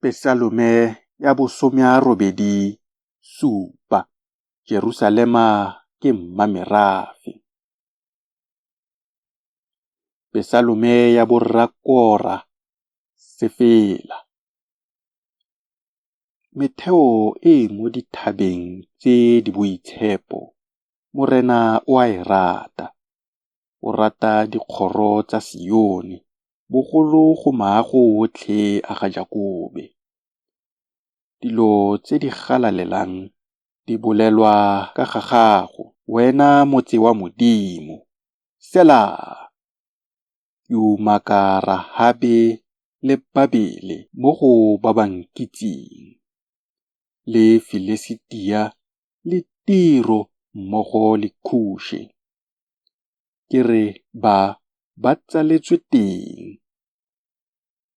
Pesalome ya bo 87, Jerusalema ke mmamerafe. Pesalome ya borra Kora. Sefela. Metheo e e mo dithabeng tse di boitshepo Morena o a e rata, o rata dikgoro tsa Sione bogolo go maago otlhe a ga Jakobe. Dilo tse di galalelang di bolelwa ka ga gago, wena motse wa Modimo. Sela. Ke umaka Rahabe le Babele mo go ba ba nkitseng, le Filisitia le Tiro mmogo le Kuše, ke re ba ba tsaletswe teng.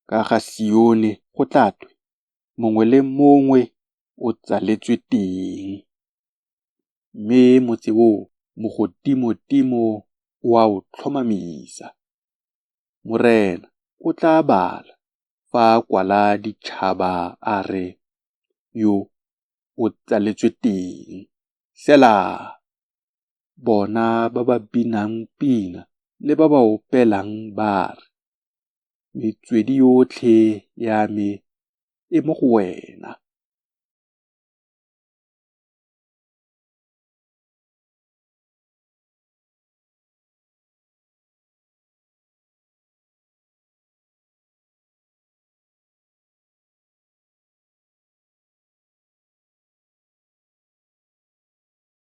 Ka ga Sione go tla twe, Mongwe le mongwe o tsaletswe teng. Mme motse o Mogodimodimo o a o tlhomamisa. Morena o tla bala, fa a kwala ditšhaba a re, Yo o tsaletswe teng. Sela. Bona ba ba binang pina le ba ba opelang ba re, Metswedi yotlhe ya me e mo go wena.